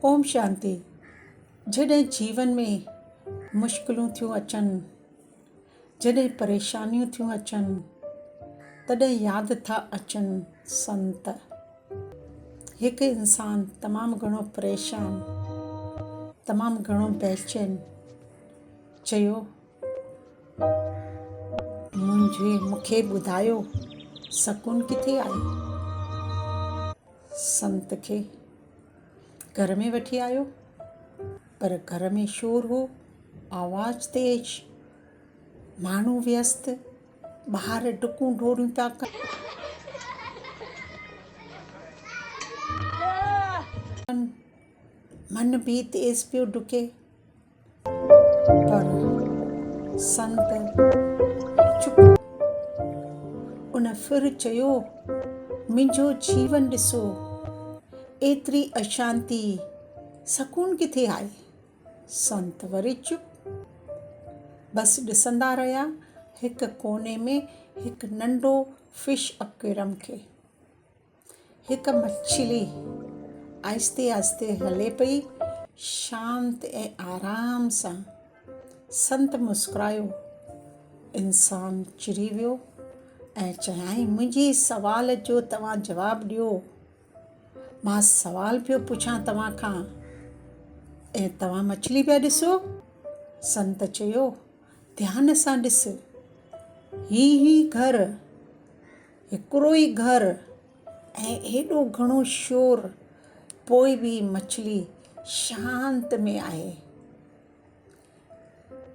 اوم شانتي. جڏهن جيون ۾ مشڪلون ٿيون اچن، جڏهن پريشانيون ٿيون اچن، تڏهن ياد ٿا اچن سنت. هڪ انسان تمام گهڻو پريشان، تمام گهڻو بيچين چيو، منهنجي مون کي ٻڌايو سڪون ڪٿي آهي؟ سنت کي گهر ۾ وٺي آيو پر گهر ۾ شور هو، آواز تيز، ماڻهو ويست، ٻار ڊڪون ڊوڙون پيا ڪن. من به تيز پيو ڊڪي. پر سنت چپ. ان ڦر چيو، منهنجو جيون ڏسو، ايتري اشانتي، سڪون ڪٿي آهي؟ سنت وري چپ. بس ڏسندا رهيا هڪ ڪوني ۾ هڪ ننڍو فش اڪويرم کي. هڪ مڇلي آهستي آهستي هلي پئي، شانت ۽ آرام سان. سنت مسڪرايو. انسان چري ويو ۽ چيائين، منهنجي سوال جو توهان جواب ڏيو. مان سوال پيو پڇان توهان کان ۽ توهان مڇلي پيا ڏسو؟ سنت چيو، ڌيان سان ڏس، هي ئي گهر. هڪڙو ئي گهر ۽ ايڏو گهڻو شور، پوء به مڇلي شانت ۾ آهي.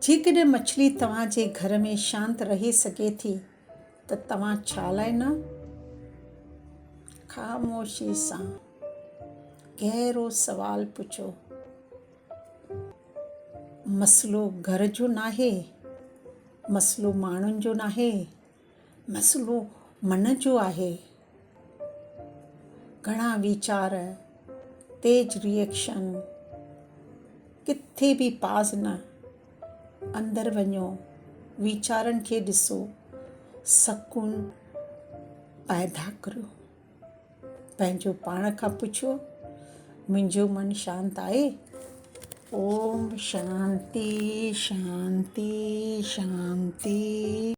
جيڪڏهن مڇلي توهان جي گهر ۾ شانت رهي سگهي ٿي ته توهان ڇا لاء نه؟ خاموشي سان گهرو سوال پڇو. مسئلو گهر جو ناهي، مسئلو ماڻهن جو ناهي. مسئلو من جو آهي. گهڻا ويچار، تيز ري ايڪشن، ڪٿي به پاز نه، اندر وڃو، ويچارن کي ڏسو، سڪون پيدا ڪريو. پنهنجو پاڻ کان پڇو، منهنجو من شانت آهي؟ اوم شانتي شانتي شانتي.